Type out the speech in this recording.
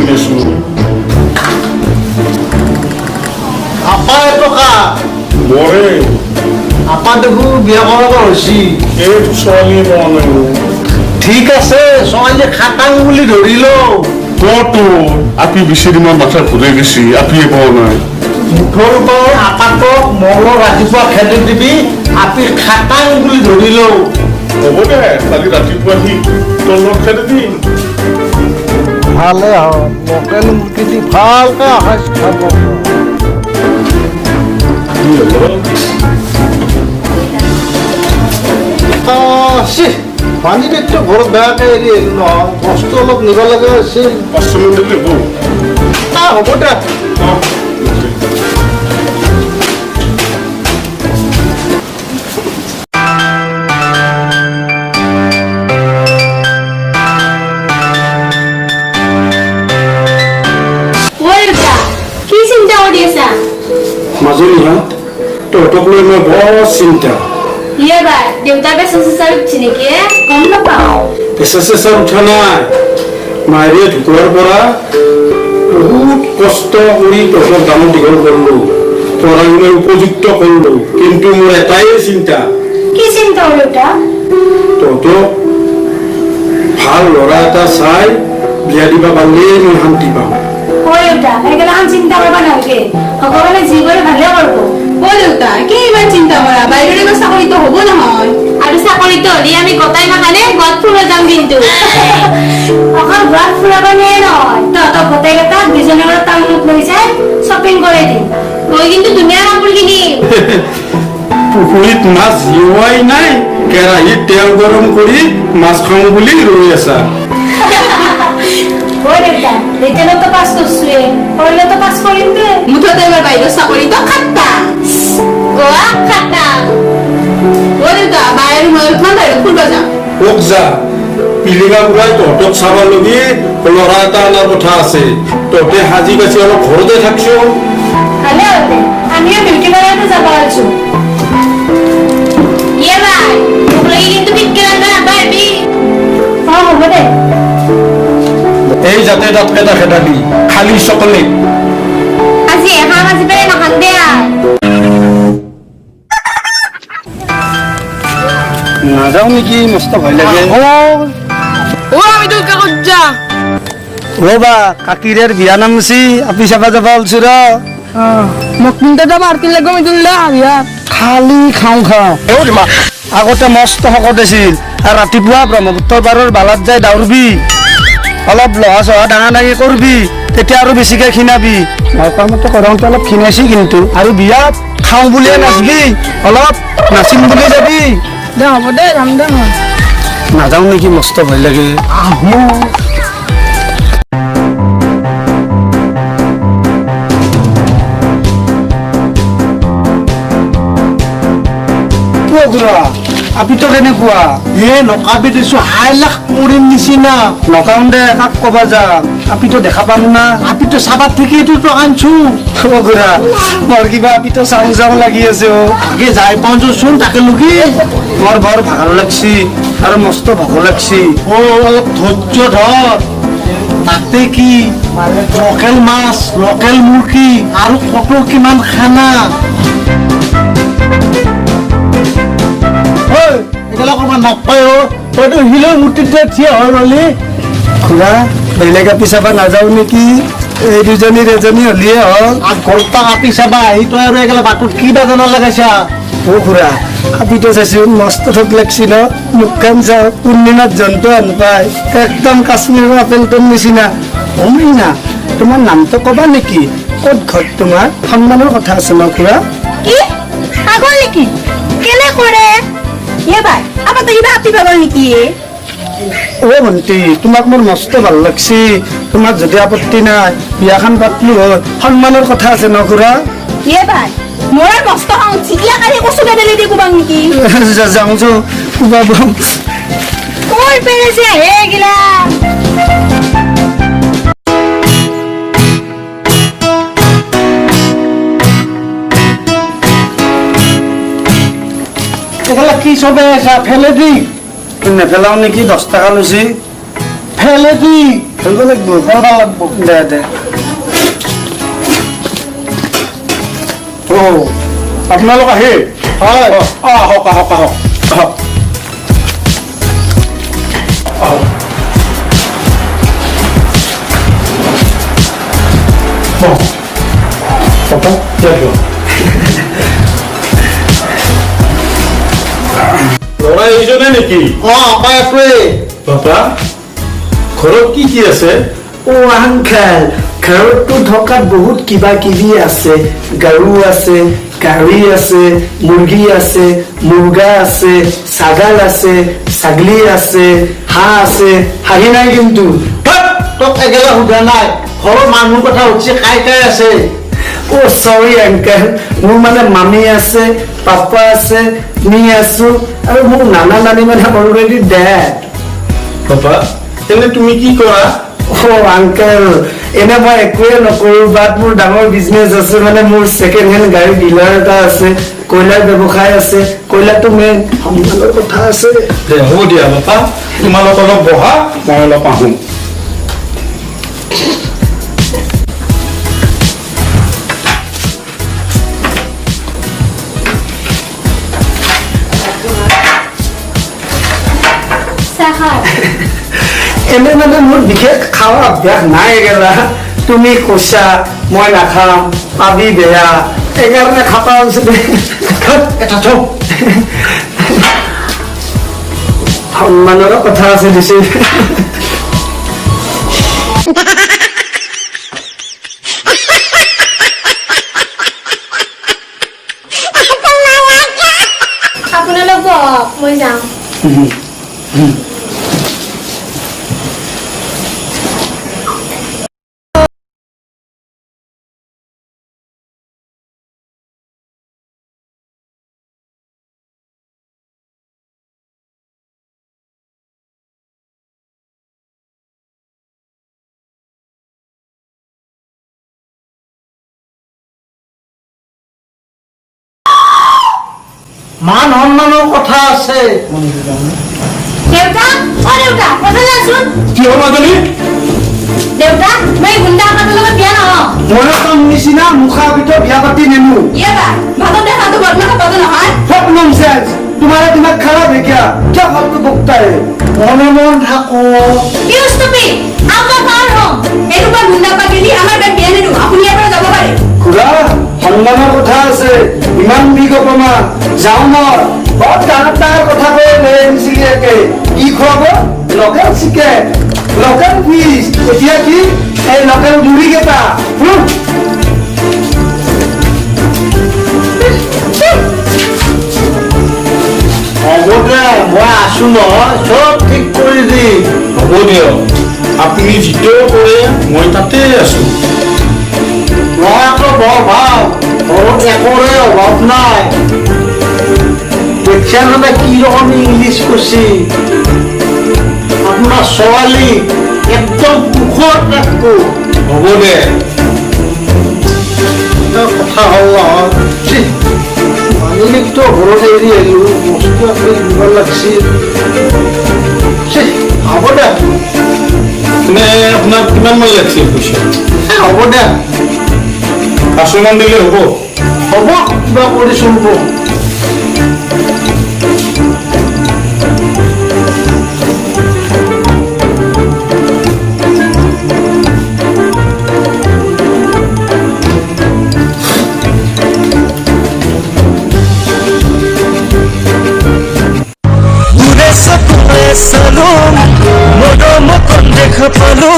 দেচোন। আপা টকা মৰে। আপা দেখোন বিয়া কৰাব হৈছে। এই ছোৱালীয়ে পোৱা নাই। ঠিক আছে, ছোৱালী খাটাং বুলি ধৰিলো। কতো আপি বেছি দিনৰ মাথা ঘূৰাই গৈছি, আপিয়ে পোৱা নাই। মুঠৰ ওপৰত আপাতক মলৰ ৰাতিপুৱা খেদি দিবি, আপি খাটাং বুলি ধৰিলো। হ'ব দে, কালি ৰাতিপুৱা সি তোৰ লগত খেদি দিম। ভালে হয়, লোকেল মুৰ্গী দি ভালকে এসাঁজ খাব। কি হ'ল? পানী বেগটো ঘৰত বেয়াকে এৰি আহিলো নহয়, বস্তু অলপ নিব লগা আছিল। 5 মিনিট দিলে হ'ব। হ'ব দে। অঁ। ঐ দেউতা, কি চিন্তা কৰি আছা? মাজনী, তহঁতক লৈ মই বৰ চিন্তা। ইয়ে বাই, দেউতাৰ পেচা চেচা উঠছি নেকি? গম নাপাওঁ। পেচা চেচা উঠা নাই। মায়েৰে ঢুকোৱাৰ পৰা বহুত কষ্ট কৰি তহঁতক ডাঙৰ দীঘল কৰিলো, পঢ়া শুনাৰ উপযুক্ত কৰিলো, কিন্তু মোৰ এটাই চিন্তা। কি চিন্তা অ দেউতা? তহঁতক ভাল ল'ৰা এটা চাই বিয়া দিব পাৰিলেই মই শান্তি পাম। ঐ দেউতা, এইগিলাখান চিন্তা কৰিব নালাগে, ভগৱানে যি কৰে ভালে কৰিব। অ দেউতা, কি ইমান চিন্তা কৰা? বাইদেউৰ এইবাৰ চাকৰিটো হ'ব নহয়। আৰু চাকৰিটো হ'লে আমি গোটাই মাখানে গোৱাত ফুৰিব যাম। কিন্তু অকল গোৱাত ফুৰাব নিয়ে নহয়, তহঁতক গোটেইকেইটাক বিজয়নগৰ টাউনত লৈ যাই শ্বপিং কৰাই দিম। মই কিন্তু ধুনীয়া কাপোৰ কিনিম। পুখুৰীত মাছ জীওৱাই নাই, কেৰাহীত তেল গৰম কৰি মাছ খাওঁ বুলি ৰৈ আছা। ঐ দেউতা, ৰিটেনতো পাছ কৰছোৱে, কৰিলেতো পাছ কৰিম দে। মুঠতে এইবাৰ বাইদেউৰ চাকৰিটো খাটাং। গোৱা খাটাং। অ দেউতা, বাই আৰু মই অলপমান বাহিৰত ফুৰিব যাম। ওক যা, পিলিঙা বুঢ়াই তহঁতক চাব লগি ল'ৰা এটা অনাৰ কথা আছে। তহঁতে সাজি কাচি অলপ ঘৰতে থাকচোন। ভালে হ'ল দে, আমিও বিউটি পাৰ্লাৰতে যাব আছো। ইয়ে ভাই, মোক লাগি কিন্তু পিটকে ৰান্ধবা নাপাহৰিবি। অ হ'ব দে। এই যাতে দাঁতকেইটা খেদাবি, খালি চকলেট। আজি এখান আজি পেলাই নাখান দে আৰ। নাযাওঁ নেকি, মস্ত ভয় লাগে। অ আমি দুৰ্গা যা। ৰ'বা, কাকিৰেৰ বিয়া নামছি, আপি চাবা যাবা ওলছো ৰ। মোক কিন্তু যাব আৰু তিন লাগিব মিদুল্লা বিয়া। খালি খাওঁ খাওঁ। আগতে মস্ত শকত আছিল। আৰু ৰাতিপুৱা ব্ৰহ্মপুত্ৰৰ পাৰৰ বালাত যাই দাউৰবি, অলপ লহা চহা ডাঙা ডাঙি কৰবি, তেতিয়া আৰু বেছিকে ক্ষীণাবি। মই কোৱা মতে কৰাওঁতে অলপ ক্ষীণাইছি কিন্তু। আৰু বিয়াত খাওঁ বুলিয়ে নাচবি, অলপ নাচিম বুলি যাবি। দে হ'ব দে, যাম দে মই। নাযাওঁ নেকি, মস্ত ভয় লাগে। আহো। অ খুৰা, আপিটো কেনেকুৱা? এ নকাবি দিছো, হাইলাখ কৰিম নিচিনা। নকাওঁ দে, কাক কবা যাম? আপিটো দেখা পাম না। আপিটো চাবাত থাকিতো আনছো। অ খুৰা, মোৰ কিবা আপিটো চাওঁ চাওঁ লাগি আছে। অ। আগে যাই পাওঁচোন তাকে লুকি। মোৰ বৰ ভাগৰ লাগছি আৰু মস্ত ভোক লাগছি। অ অলপ ধৈৰ্য ধৰ, তাতে কি লোকেল মাছ, লোকেল মুৰ্গী আৰু কত কিমান খানা। ঐ, এইগিলা কৰবাত নাপায়। অ তইতো শিলৰ মূৰ্তিত থিয় হৈ ৰলি। খুৰা, বেলেগ আপি চাবা নাযাওঁ নেকি? এই দুজনীৰ এজনী হ'লিয়ে হ'ল। 8 ঘণ্টা আপি চাবা আহি তই আৰু এইগিলা বাটত কি বাজানা লগাইছা? অ খুৰা, আপিটো চাইছোন, মস্ত ঠগ লাগছি ন? মুখখন চাওঁ, পূৰ্ণিমাত জন্তু আন পায়, একদম কাশ্মীৰৰ আপেলটোৰ নিচিনা। অ মাইনা, তোমাৰ নামটো কবা নেকি? ক'ত ঘৰ তোমাৰ? সন্মানৰ কথা আছে ন খুৰা? কি পাগল নেকি? কেনে কৰে ইয়ে বাই, আপাতো কিবা আপি পাগল নেকি? অ ভণ্টি, তোমাক মোৰ মস্ত ভাল লাগছি। তোমাক যদি আপত্তি নাই, বিয়াখন পাতলো হয়। সন্মানৰ কথা আছে ন খুৰা? ইয়ে বাই, মোৰ আৰু মস্ত খং উঠছি। ইয়াক আৰু কচু পেলাই দি কোবাং নেকি? যাওঁ যাওঁ, কোবাব। ঐ পেৰেছে হে এইগিলা। এইগিলা কি চবে আছা? ফেলে দি। নেপেলাও নেকি? 10 টকা লৈছি। ফেলে দি। খেলব লাগিব। খেলব লাগব। দে দে। অ, আপোনালোক আহিল? হয়। অ, আহক আহক আহক আহক আহক। বহক। পাপা, ইয়াত বহক। ল'ৰা এইজনে নেকি? অ, পাইটোৱে। পাপা, ঘৰত কি কি আছে? অ' আংকেল, ঘৰততো থকা বহুত কিবা কিবি আছে। গৰু আছে, গাড়ী আছে, মুৰ্গী আছে, মুৰ্গা আছে, ছাগাল আছে, ছাগলী আছে, হাঁহ আছে। হাঁহি নাই কিন্তু। ধত, তোক এগেলা সোধা নাই, ঘৰৰ মানুহৰ কথা সুধিছে, কাই কাই আছে। অ' চৰি আংকেল, মোৰ মানে মামী আছে, পাপা আছে, মি আছো আৰু মোৰ নানা নানী মানে অলৰেডি ডেড। পাপা, তেনে তুমি কি কৰা? অ' আংকেল, এনে মই একোৱে নকৰো, বাট মোৰ ডাঙৰ বিজনেছ আছে। মানে মোৰ ছেকেণ্ড হেণ্ড গাড়ী ডিলাৰ এটা আছে, কয়লাৰ ব্যৱসায় আছে। কয়লাটো মেইন, সন্মানৰ কথা আছে। দে, হ'ব দিয়া। বাপা, তোমালোক অলপ বহা, মই অলপ আহোঁ। চাহ খাওঁ। এনে মানে মোৰ বিশেষ খোৱা অভ্যাস নাই গেলা। তুমি কৈছা মই নাখাম, পাবি বেয়া, সেইকাৰণে খাপা হৈছে। এটা থ। সন্মানৰো কথা আছে দিছে। আপোনালোক বহক, মই যাওঁ। মান সন্মানৰ কথা আছে। দেউতা, অ দেউতা, কথা যাচোন। কি হ'ল মাজনী? দেউতা, মই গুণ্ডা আকাটোৰ লগত বিয়া নহওঁ। ময়ো তোৰ নিচিনা মুখা ভিতৰত বিয়া পাতি নেনো। ইয়ে বা, ভাতত দেখাটো বদমাছ খাবাটো নহয়। सब नॉनसेंस, तुम्हारा दिमाग खराब है क्या? क्या फालतू बकता है? মনে মন থাকো। You stupid, আমাৰ পাৰ হ'ম। এনেকুৱা গুণ্ডা পাগিলি আমাৰ বেট বিয়া নিদিওঁ। আপুনি ইয়াৰ পৰা যাব পাৰে। খুৰা, সন্মানৰ কথা আছে। ইমান বিগ অপমান, যাওঁ মই। বৰ ডাঙৰ ডাঙৰ কথা কৈ লৈ আনিছিলি একে। কি খুৱাব? লোকেল চিকেন, লোকেল ফিছ, এতিয়া কি এই লোকেল মুড়ি কেইটা। হুম। হ'ব দে, মই আছো নহয়, চব ঠিক কৰি দিম। হ'ব দিয়ক, আপুনি যিটো কৰে মই তাতে আছো। মই আকৌ বৰ ভাল, ঘৰত একোৰে অভাৱ নাই। দেখছা মানে কি ৰকম ইংলিছ কৈছে। আপোনাৰ ছোৱালী একদম সুখত ৰাখব। হ'ব দে। এটা কথা হ'ল নহয়, মালিকটো ঘৰত এৰি আহিলো, বস্তু আপুনি দিব লাগছিল। ছি, হ'ব দে। এনে আপোনাক কিমান মান লাগিছিল পইচা? এ, হ'ব দে। 500 মান দিলে হ'ব? হ'ব, কিবা কৰি চলিব। দূৰে চকুৰে চালো, মৰমকণ দেখা পালো।